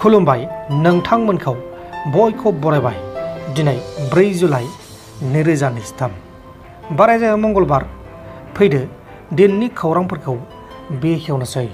खुलुमबाय नोंथांमोनखौ बयखौ बरायबाय दिनै 4 जुलाइ 2023 बारायजा मंगलबार फैदो दिननि खौरांफोरखौ बेखेवनोसै।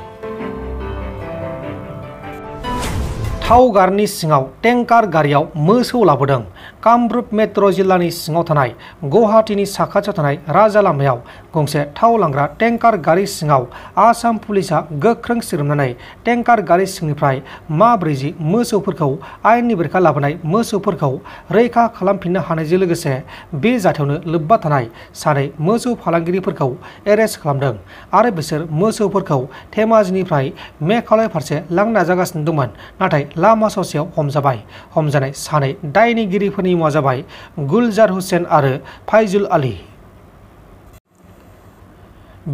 थाव गारनि सिङाव टेंकार गारियाव मोसौ लाबोदों। कामरुप मेट्र' जिल्लानि सिङाव थानाय गुवाहाटीनि साखाथियाव थानाय राजा लामायाव गंसे थाव लांग्रा टेंकार गारि सिङाव आसाम पुलिसा गोख्रों सिरोमनानै टेंकार गारि सिंनिफ्राय 40 मोसौफोरखौ आयेननि बेरेखा लाबोनाय मोसौफोरखौ रैखा खालामफिननो हानायजों लोगोसे बे जाथायावनो लोब्बा थानाय 2 मोसौ फालांगिरिफोरखौ एरेस्ट खालामदों आरो बिसोर मोसौफोरखौ धेमाजिनिफ्राय मेघालय फारसे लांनो नाजागासिनो दंमोन, नाथाय लामा ससेयाव हमजाबाय। हमजानाय 2 दायनिगिरिफोरनि मुङा जाबाय गुलजार हुसेन आरो फाइजुल आली।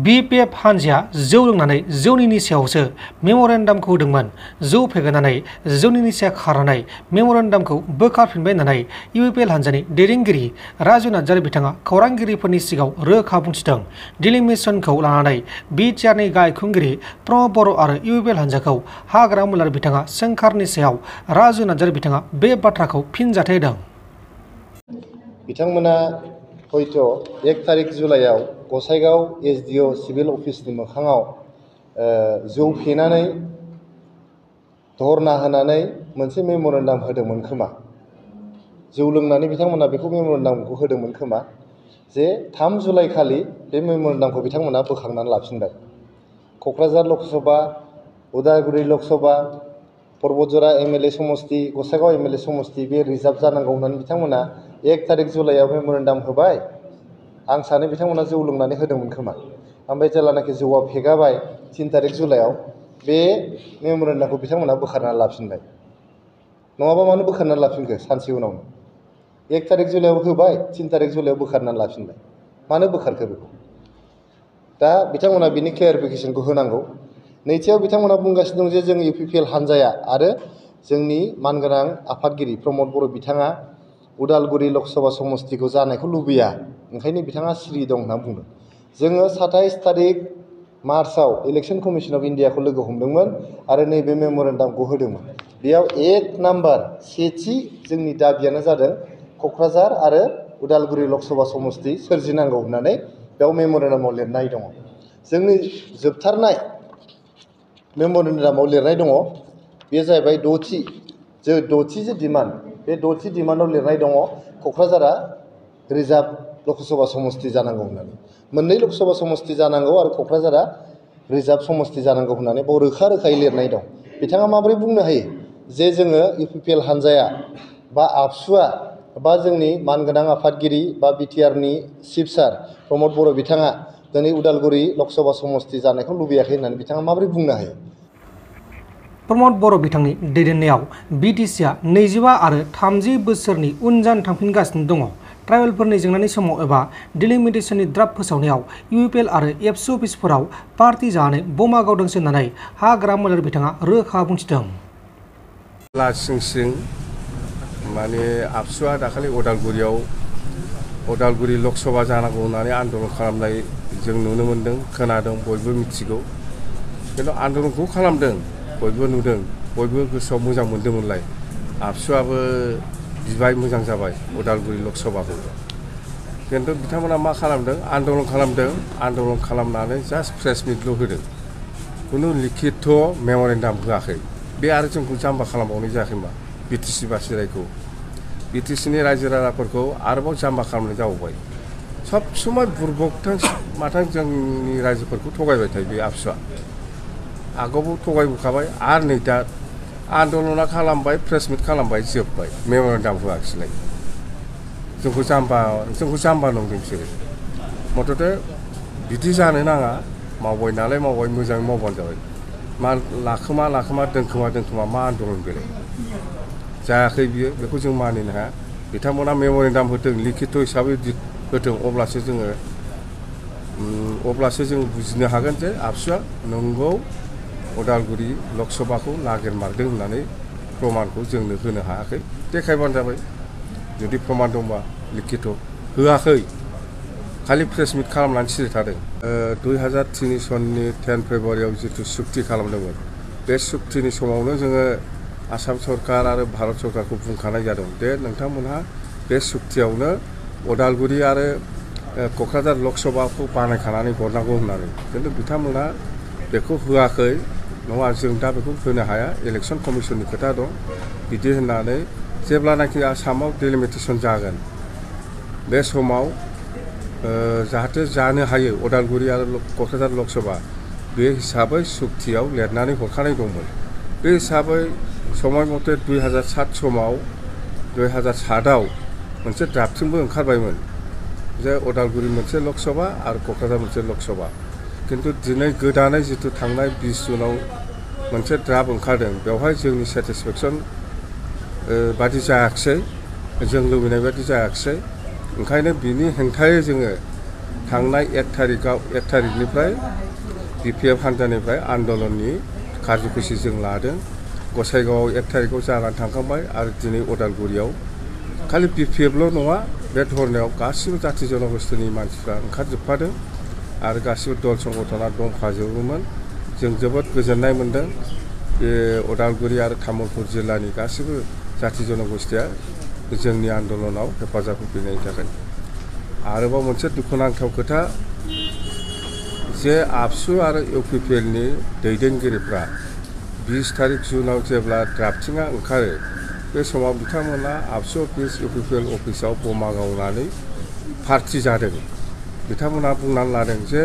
BPF हानजाया जौ लोंनानै जौनि निसायावसो मेम'रेन्डामखौ होदोंमोन। जौ फेगोनानै जौनि निसाया खारनानै मेम'रेन्डामखौ बोखारफिनबाय होननानै UPL हानजानि दैदेनगिरि राजु नार्जारि बिथाङा खौरांगिरिफोरनि सिगाङाव रोखा बुंथिदों। दिल्ली मिशनखौ लानानै BTRनि गाहाय खुंगिरि प्रमद बर' आरो UPL हानजाखौ हाग्रा मुलार बिथाङा सोंखारनि सायाव राजु नार्जारि बिथाङा बे बाथ्राखौ फिनजाथाय होदों। बिथांमोना हयथ' 1 तारिख जुलाइआव गसाइगाव SDO सिभिल अफिसनि मोखाङाव जौ फेनानै धरना होनानै मोनसे मेम'रेन्डाम होदोंमोन खोमा। जौ लोंनानै बिथांमोना बेखौ मेम'रेन्डामखौ होदोंमोन खोमा जे 3 जुलाइ खालि बे मेम'रेन्डामखौ बिथांमोना बोखांनानै लाफिनबाय। क'क्राझार लकसभा, उदालगुरि लकसभा, परबतजरा MLA समस्ति, गसाइगाव MLA समस्ति बे रिजार्भ जानांगौ होननानै बिथांमोना 1 तारिख जुलाइआव मेम'रेन्डाम होबाय। आं सानो बिथांमोना जौ लोंनानै होदोंमोन खोमा। ओमफ्राय जेब्लानाखि जौआ फेगाबाय 3 तारिख जुलाइआव बे मेम'रेन्डामखौ बिथांमोना बोखारनानै लाफिनबाय। नङाबा मानो बोखारनानै लाफिनखो सानसे उनावनो? 1 तारिख जुलाइआव होबाय, 3 तारिख जुलाइआव बोखारनानै लाफिनबाय। मानो बोखारखो बेखौ? दा बिथांमोना बिनि क्लियारिफिकेसनखौ होनांगौ। नैथियाव बिथांमोना बुंगासिनो दं जे जों UPPL हानजाया आरो जोंनि मानगोनां आफादगिरि प्रमद बर' बिथाङा उदालगुरि लकसभा समस्तिखौ जानायखौ लुबैया, ओंखायनो बिथाङा सिरि दं होनना बुंदों। जोङो 27 तारिख मार्चआव इलेक्सन कमिसन अफ इन्डियाखौ लोगो हमदोंमोन आरो नैबे मेम'रेन्डामखौ होदोंमोन। बेयाव 1 नाम्बार सेथि जोंनि दाबियानो जादों क'क्राझार आरो उदालगुरि लकसभा समस्ति सोरजिनांगौ होननानै बेयाव मेम'रेन्डामाव लिरनाय दङ। जोंनि जोबथारनाय मेम'रेन्डामाव लिरनाय दङ, बे जाहैबाय 6थि जे डिमान्ड, बे 6थि डिमान्डआव लिरनाय दङ क'क्राझारा रिजार्भ लकसभा समस्ति जानांगौ होननानै। 2 लकसभा समस्ति जानांगौ आरो क'क्राझारा रिजार्भ समस्ति जानांगौ होननानै बेयाव रोखा रोखायै लिरनाय दं। बिथाङा माबोरै बुंनो हायो जे जोङो UPPL हानजाया बा आबसुआ बा जोंनि मानगोनां आफादगिरि बा BTRनि चिफ सार प्रमद बर' बिथाङा दिनै उदालगुरि लकसभा समस्ति जानायखौ लुबैयाखै होननानै बिथाङा माबोरै बुंनो हायो? प्रमद बर' बिथांनि दैदेननायाव BTCआ 25 आरो 30 बोसोरनि उनजान थांफिनगासिनो दङ। ट्राइबेलफोरनि जेंनानि समाव एबा डिलिमिटेशननि द्राफ्ट फोसावनायाव UPL आरो एबसु अफिसफोराव पार्टी जानानै बमा गावदोंसो होननानै हाग्रा मुलार बिथाङा रोखा बुंथिदों। सिं माने आबसुआ दाखालि उदालगुरि लकसभा जानांगौ होननानै आन्दलन खालामनाय जों नुनो मोन्दों, खोनादों, बयबो मिथिगौ। खिन्थु आन्दलनखौ खालामदों, बयबो नुदों, बयबो गोसोआव मोजां मोन्दोंमोनलाय। आबसुआबो बिबाय मोजां जाबाय उदालगुरि लकसभाखौ। खिन्थु बिथांमोना मा खालामदों? आन्दलन खालामनानै जास्ट प्रेस मिटल' होदों, खुनु लिखित मेम'रेन्डाम होआखै। बे आरो जोंखौ जाम्बा खालामबावनाय जायाखै होनबा BTC बासिरायखौ, BTCनि रायजो राजाफोरखौ आरोबाव जाम्बा खालामनाय जाबावबाय। सब समाय बुरबकथां माथां जोंनि रायजोफोरखौ थगायबाय थायो बे आबसुआ। आगोलावबो थगायबोखाबाय आरो नै दा आन्दलना खालामबाय, प्रेस मिट खालामबाय, जोब्बाय, मेम'रेन्डाम होआखिसैलाय। जोंखौ जाम्बा नंदों बिसोरो। मथथे बिदि जानो नाङा, मावबाय नालाय मावबाय, मोजाङै मावबानो जाबाय। मा लाखोमा दोनखोमा मा आन्दलन बेलाय? जायाखै बियो, बेखौ जों मानिनो हाया। बिथांमोना मेम'रेन्डाम होदों, लिखित हिसाबै होदों, अब्लासो जों बुजिनो हागोन जे आबसुआ नंगौ उदालगुरि लकसभाखौ नागिरमारदों होननानै प्रमानखौ जोंनो होनो हायाखै। देखायबानो जाबाय, जुदि प्रमान दंबा लिखित होआखै, खालि प्रेस मिट खालामनानै सिरि थादों। 2003 सननि 10 फेब्रुवारियाव जिथु सुक्ति खालामदोंमोन, बे सुक्तिनि समावनो जोङो आसाम सरकार आरो भारत सरकारखौ बुंखानाय जादों दे नोंथांमोनहा बे सुक्तियावनो उदालगुरि आरो क'क्राझार लकसभाखौ बानायखानानै हरनांगौ होननानै खिन्थु बिथांमोना बेखौ होआखै नङा जों दा बेखौ होनो हाया इलेक्सन कमिसननि खोथा दं बिदि होननानै जेब्लानाखि आसामाव डिलिमिटेसन जागोन बे समाव जाहाथे जानो हायो उदालगुरि आरो क'क्राझार लकसभा बे हिसाबै सुक्तियाव लिरनानै हरखानाय दंमोन बे हिसाबै समय मथे 2007 समाव 2007आव मोनसे ड्राफ्टिंबो ओंखारबायमोन जे उदालगुरि मोनसे लकसभा आरो क'क्राझार मोनसे लकसभा किन्तु दिनै गोदानै जितु थांनाय 20 जुनाव मोनसे ड्राफ्ट ओंखारदों बेवहाय जोंनि सेटिसफेक्सन बादि जायाखिसै जों लुबैनाय बादि जायाखिसै ओंखायनो बिनि हेंथायै जोङो थांनाय 1 थारिखनिफ्राय BPF हान्जानिफ्राय आन्दलननि कार्यकुसि जों लादों गसाइगावआव 1 थारिखआव जानानै थांखांबाय आरो दिनै उदालगुरियाव खालि BPFल' नङा बे धरनायाव गासिबो जाथि जनगोष्ठीनि मानसिफ्रा ओंखारजोबफादों आरो गासिबो दल संगठना दंफाजोबोमोन जों जोबोद गोजोननाय मोन्दों बे उदालगुरि आरो तामुलपुर जिल्लानि गासिबो जाथि जनगोष्ठीया जोंनि आन्दलनाव हेफाजाब होफैनायनि थाखाय आरोबाव मोनसे दुखुनांथाव खोथा जे आबसु आरो UPPLनि दैदेनगिरिफ्रा 20 तारिख जुनाव जेब्ला ड्राफ्टिंआ ओंखारो बे समाव बिथांमोना आबसु अफिस UPPL अफिसाव बमा गावनानै पार्टि जादों बिथांमोना बुंनानै लादों जे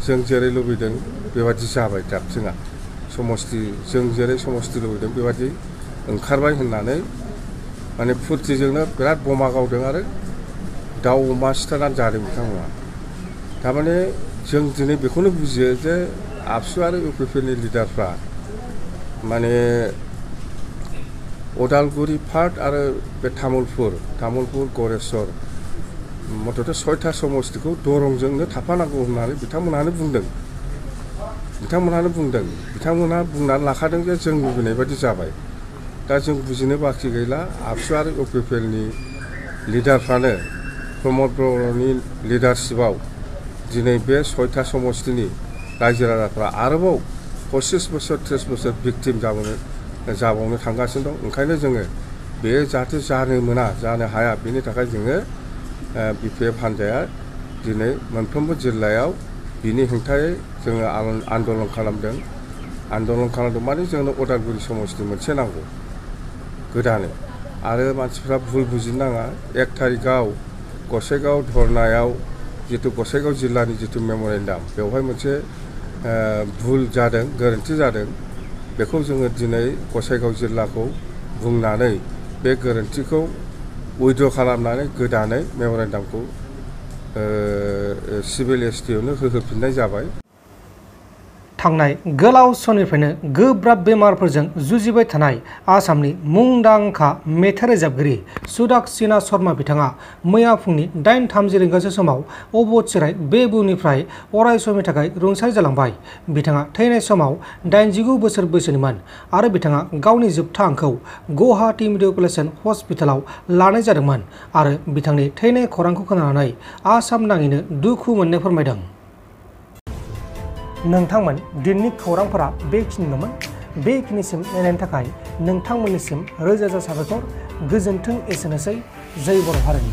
जों जेरै लुबैदों बेबादि जाबाय ड्राफ्टिंआ समस्ति जों जेरै समस्ति लुबैदों बेबादि ओंखारबाय होननानै माने फुर्तिजोंनो बिराद बमा गावदों आरो दाउ अमा सिथारनानै जादों बिथांमोना थारमाने जों दिनै बेखौनो बुजियो जे आबसु आरो UPPLनि लिडारफ्रा माने उदालगुरि पार्ट आरो बे तामुलपुर गरेस्वर मथथे 6था समस्तिखौ दरंजोंनो थाफानांगौ होननानै बिथांमोनानो बुंदों बिथांमोना बुंनानै लाखादों जे जों लुबैनाय बादि जाबाय दा जों बुजिनो बाखि गैला आबसु आरो UPPLनि लिडारफ्रानो प्रमद बर'नि लिडारशिपआव दिनै बे 6था समस्तिनि रायजो राजाफ्रा आरोबाव 25 बोसोर 30 बोसोर भिक्टिम जाबावनो थांगासिनो दं ओंखायनो जोङो बे जाहाथे जानो हाया बेनि थाखाय जोङो BPF हान्जाया दिनै मोनफ्रोमबो जिल्लायाव बिनि हेंथायै जोङो आन्दलन खालामदों माने जोंनो उदालगुरि समस्ति मोनसे नांगौ गोदानै आरो मानसिफ्रा भुल बुजिनो नाङा 1 थारिखआव गसाइगाव धरनायाव जितु गसाइगाव जिल्लानि जितु मेम'रेन्डाम बेवहाय मोनसे भुल जादों गोरोन्थि जादों बेखौ जोङो दिनै गसाइगाव जिल्लाखौ बुंनानै बे गोरोन्थिखौ उइद्र' खालामनानै गोदानै मेम'रेन्डामखौ सिभिल STआवनो होफिननाय जाबाय थांनाय गोलाव समनिफ्रायनो गोब्राब बेमारफोरजों जुजिबाय थानाय आसामनि मुंदांखा मेथाइ रोजाबगिरि सुदाक्सिना शर्मा बिथाङा मैया फुंनि 8:30 रिंगासो समाव अबथिराय बे बुहुमनिफ्राय अराय समनि थाखाय रुंसारि जालांबाय बिथाङा थैनाय समाव 89 बोसोर बैसोनिमोन आरो बिथाङा गावनि जोबथा हांखौ गुवाहाटी मेडिकेल हस्पिटालाव लानाय जादोंमोन आरो बिथांनि थैनाय खौरांखौ खोनानानै आसाम नाङैनो दुखु मोननाय फोरमायदों नोंथांमोन दिननि खौरांफोरा बेखिनिल'मोन बेखिनिसिम नायनायनि थाखाय नोंथांमोननिसिम रोजा रोजा साबायखर गोजोन्थों एसेनोसै जय बर' हारिनि